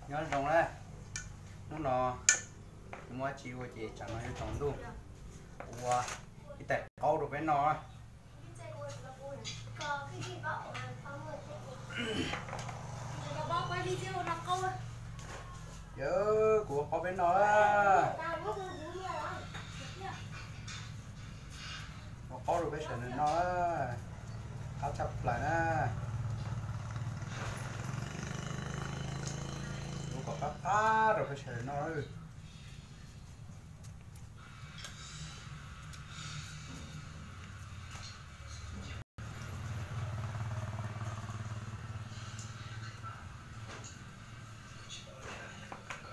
Nyob zoo na, hnub no muaj dab tsi ua ces tsam no yuav tsaus ntuj, kuv ua ib tais qaub rau peb noj. Yog kuv ua qaub peb noj. Ua qaub rau peb sawv daws noj, qab tshaj plaws na. Ua kom qab qab rau peb sawv daws noj.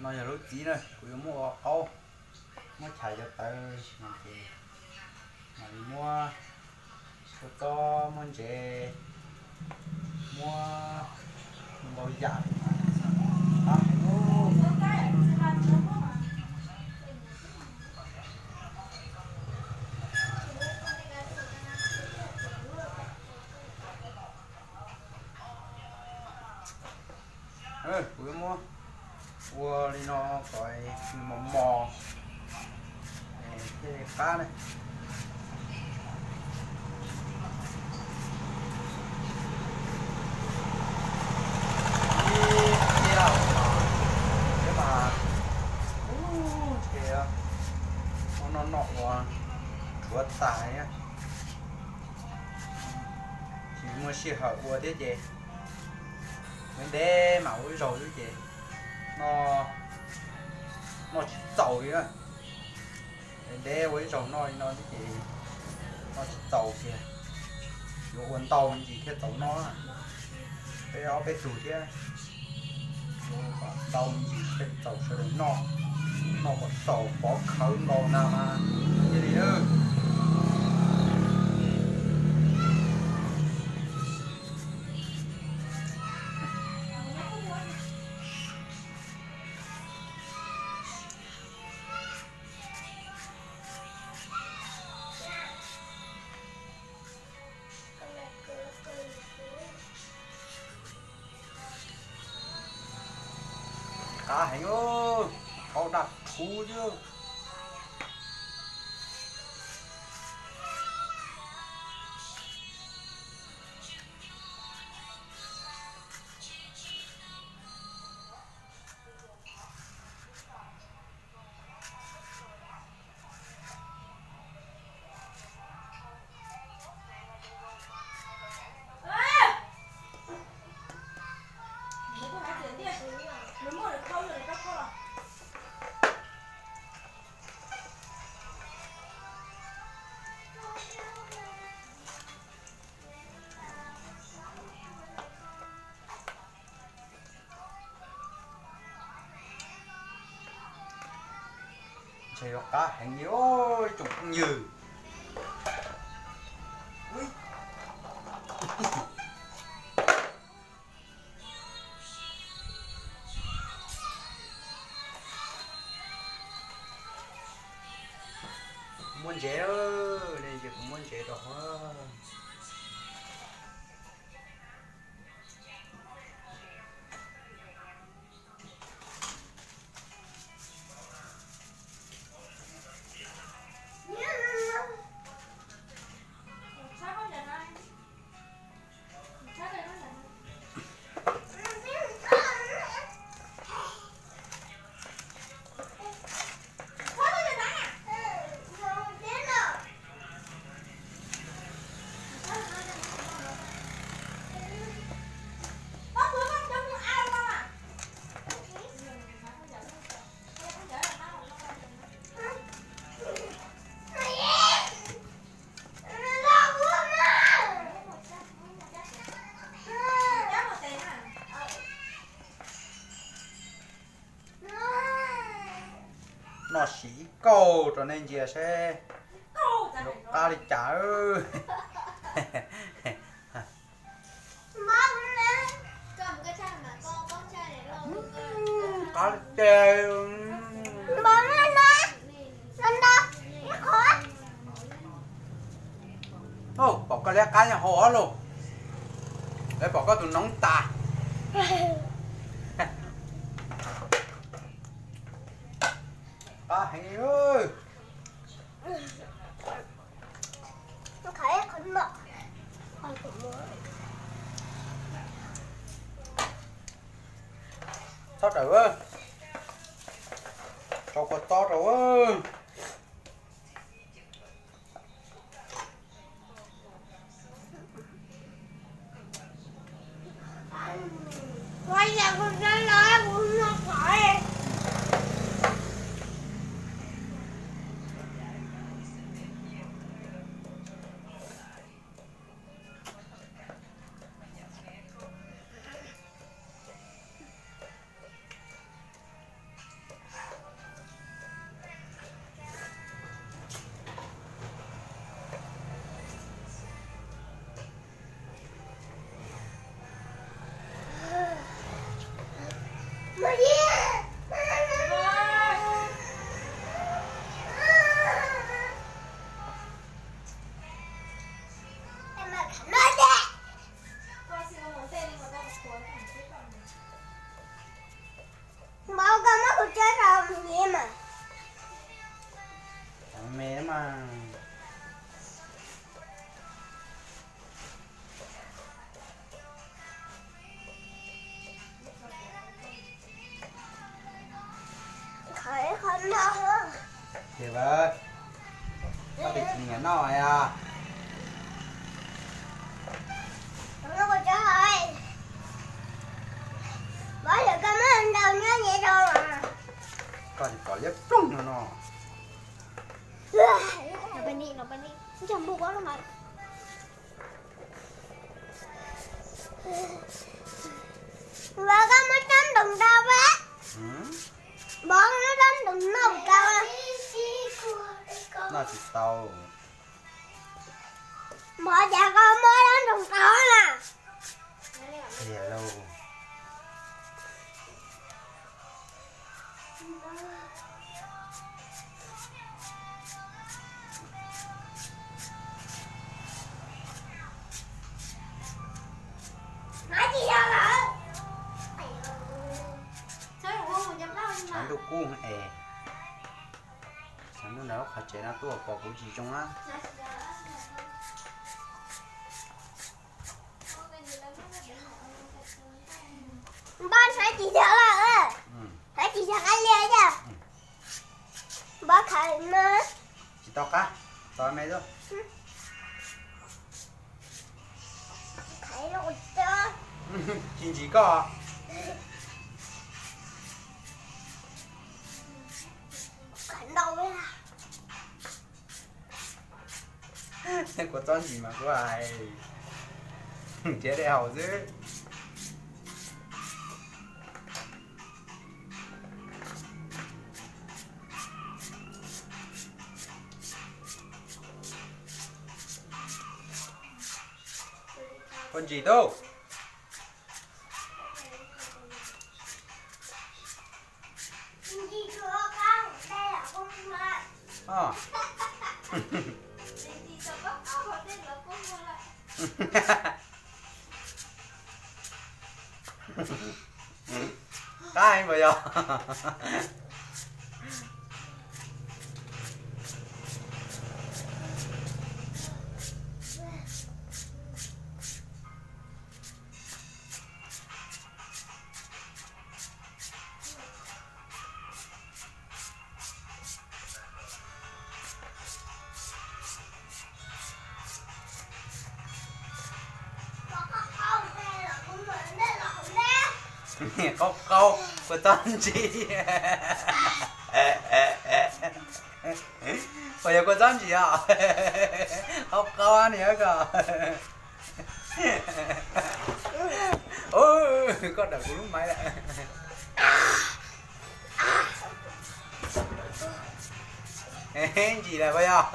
No yog lub txiv na, kuv yuav muab ua qaub, muab chais cov tawv no ces mam li muab kua txob, muab ntsev, muab ntau yam. Kuv yuav muab ua li no kom nws mos mos thiaj li qab na. Ib tiag mas, ub, ntshe ua noj noj ua tshuav tas thiab. Tsis muaj sij hawm ua thiab ces ntev ntev mas ua ib zaug xwb ces noj, noj tsis txaus li na. Ntev ntev ua ib zaug noj li no xwb ces noj tsis txaus kiag. Yuav ua ntau me ntsis thiaj txaus noj, peb ob peb tug thiab. Ua kom tau me ntsis thiaj txaus sawv daws noj, noj kom txaus pov khawv nkaus na mas thiaj li. Qab heev, qaub daj rhuv xwb. Ntshe yuav qab heev li ib tsoom phooj ywg. Muab ntsev, nej ces kuv muab ntsev rau. Noj sim ib kauj rau nej ntsia seb yuav qab li cas. Qab li cas. Pom koj liab qab nyob hauv os lauj. Lawv pom koj tus noov tas. Txhob rawm, tso kua txob rau. Npau, koj muab kuv tso rau me mas. Cov me mas. Qhov ib qho no. Ces vaj, koj tus txiv niam noj os. Npau, yog koj muab ntau nyob nyias rau. Koj tsis kom liab ploog no no. Npau, koj muab rab ntoos rau vaj. Npau, muab rab ntoos noj rau. Noj tsis tau. Npau, cas koj muab rab ntoos rau na. Qhia lauj. Tshav ntuj kub es, tshav ntuj ntawm lub qhov tsev no tuaj pom kuv tsis zoo na. Npau, hnaiv tsis yog lawm, hnaiv tsis yog qab liaj yog. Npau, khaiv no. Tsis tau qab, tau me xwb. Khaiv no. Tsis ntsim koj. Khaiv ntau. Kua txob ntsim mas kuv hais, nrhiav dej haus xwb. Koj ntsim tub. Qab heev puas yog? Qaub qaub, kua txob ntsim. Puas yog kua txob ntsim os? Qaub qaub niam ko. Koj dawm kuv lub maiv lawm. Ntsim lawm puas yog?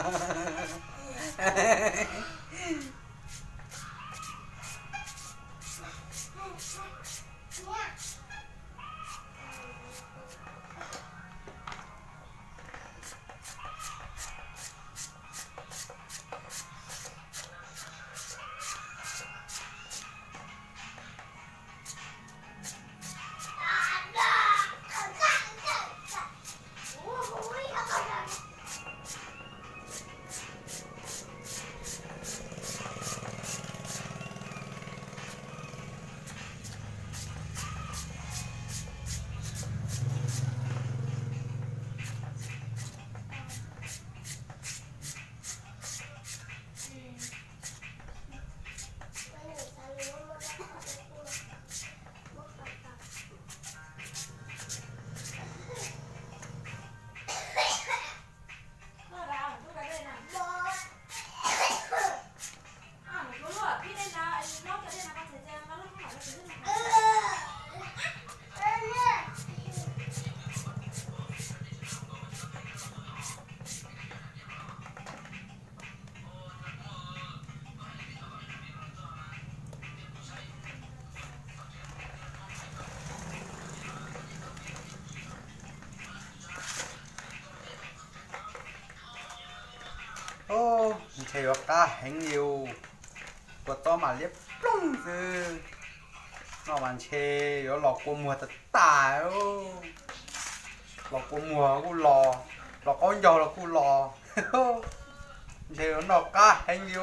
Ntshe yuav qab heev li, kua txob mas liab ploog xwb. Noj mas ntshe yuav los kua muag tas tas. Los kua muag kuj los, los qaub ncaug los kuj los. Ntshe yuav noj qab heev li.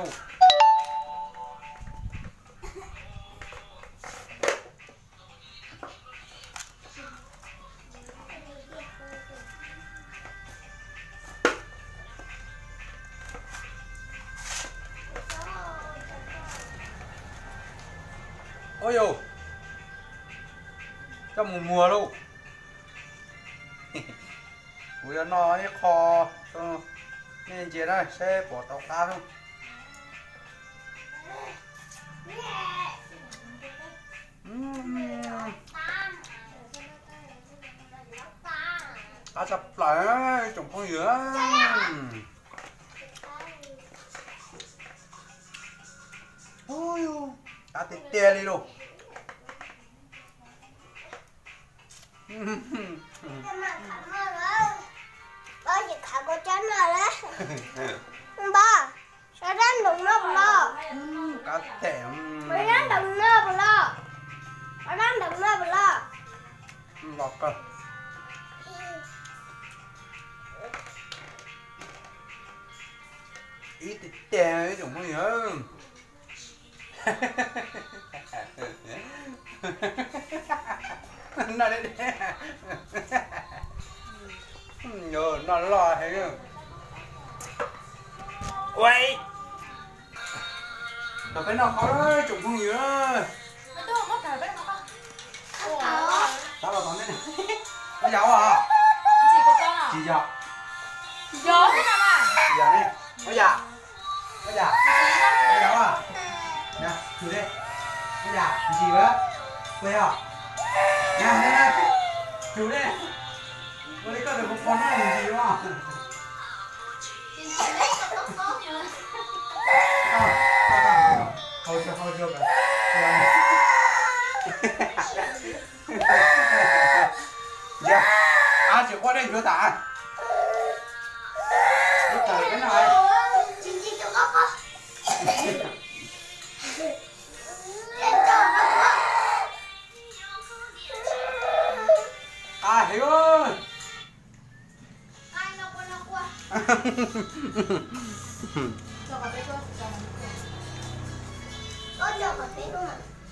Ua yus, coj mus muag lauj. Kuv yuav noj ib qho, nej ntsia na saib puas tau qab. Qab tshaj plaws tsoom phooj ywg. Qab tiag tiag li lauj. Npawg, sau dab ntawm no puas los? Qab tes. Sau dab ntawm no puas los? Sau dab ntawm no puas los? Los kawg. Ib tig tiag ib tsoom phooj ywg. Noj deb deb. Noj loj heev. Ua, tau peb noj qab tsoom phooj ywg. Tab los tod ne. Ua yam ua tsis yog. Yog ne. Ua yam. Ua yam. Ua yam ua. Tsum li. Ua yam ntsis lawm. Ua yog. Tsum li. Ua li koj tus qhov no ntsis os. Hau, hau, hau, hau. Ab, tsis quaj dej nchuav tas. Lub tawm peb noj. Qab heev.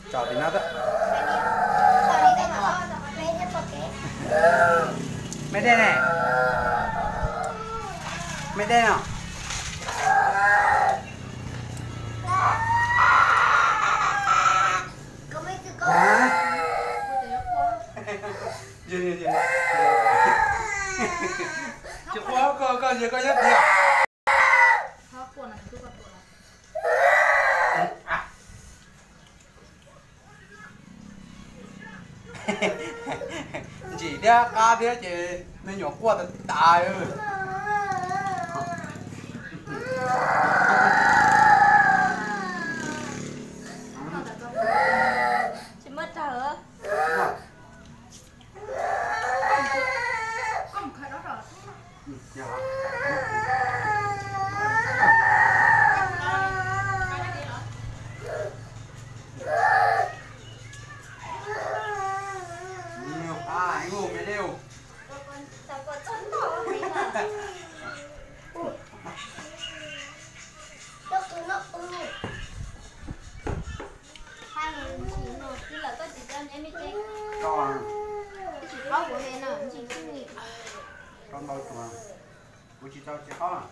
Tso tim no. Me dej ne? Me dej no? Tsis quaj, koj, koj, koj nyob tiag. Ntsim thiab qab thiab ces me nyuam quaj tas tas. Tsis muaj raws. Kuv tsis tau txiv qaub.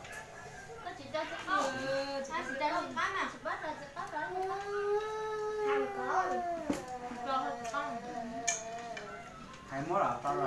Hais muab los tau los.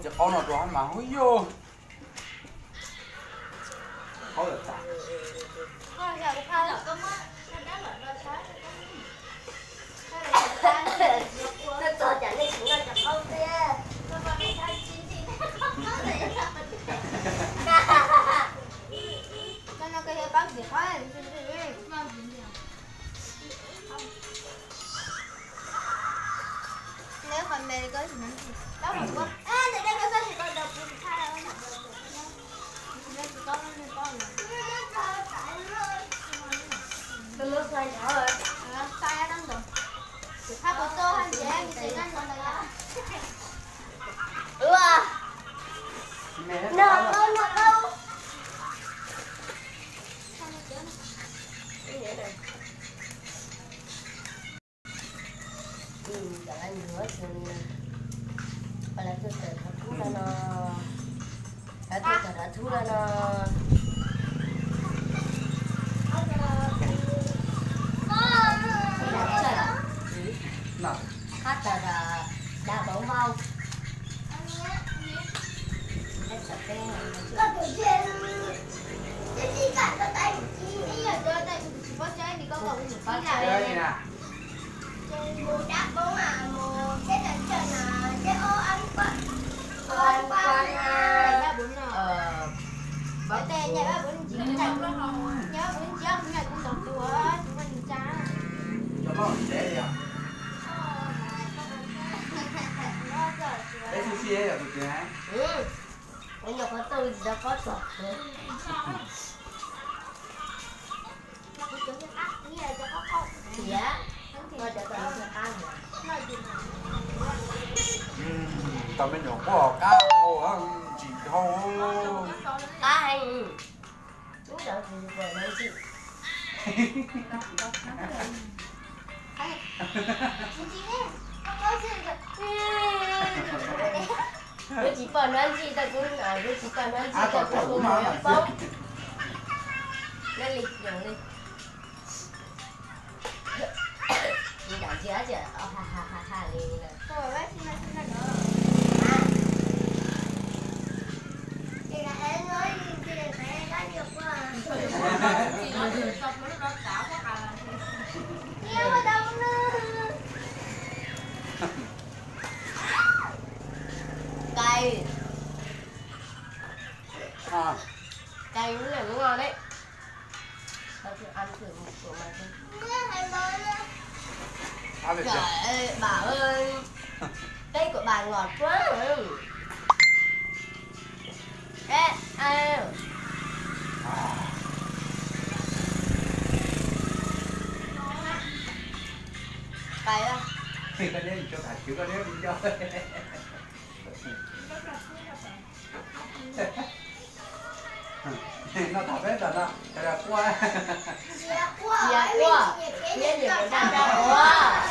Ces qaub no rau hauv mas hu yog. Qaub lawm tas. Txog cas nej tsis noj cov qaub thiab. Neb qhov me li koj tsis nyob ntsis. Tab hov ua ntawm dej koj txob tsis tau daus kuv tsis tshaj. Tsis tsis tau nej paub lawm. Tus lub xai nrov. Xai tab ntawd. Hab puas tau hab ntiav me tes nab ntawd ntawd yom. Ua. No no no. Cov lawv yuav tsis, lawv tuaj tawm rov thub no no, lawv tuaj tawm rov thub no no. Qab tawm da pauv vau. Ua nyuam qhuav tau rov qab txog. Tiam, koj cov tau rov qab. Tau me nyuam quaj qab hau ntsim dhau. Qab heev. Lub zos tsis pom no ntsim. Lub tsis pom no ntsim tau kuv, lub tsis pom no ntsim tau kuv tus muam yuav paub. Nyob li yoos li. Nram ntsia ces ha ha ha ha li lawm. Cay. Cay lub no lub no đấy. Tao thử ăn thử một củ mà xem. Trời ơi, bảo ơi. Cái của bà ngọt quá. Ê, à. Cay á. Thì con nếp cho cả chứ con nếp đi cho. Noj tag peb tag no, quaj. Quaj, quaj, quaj. Neb niam mus daj rau quaj.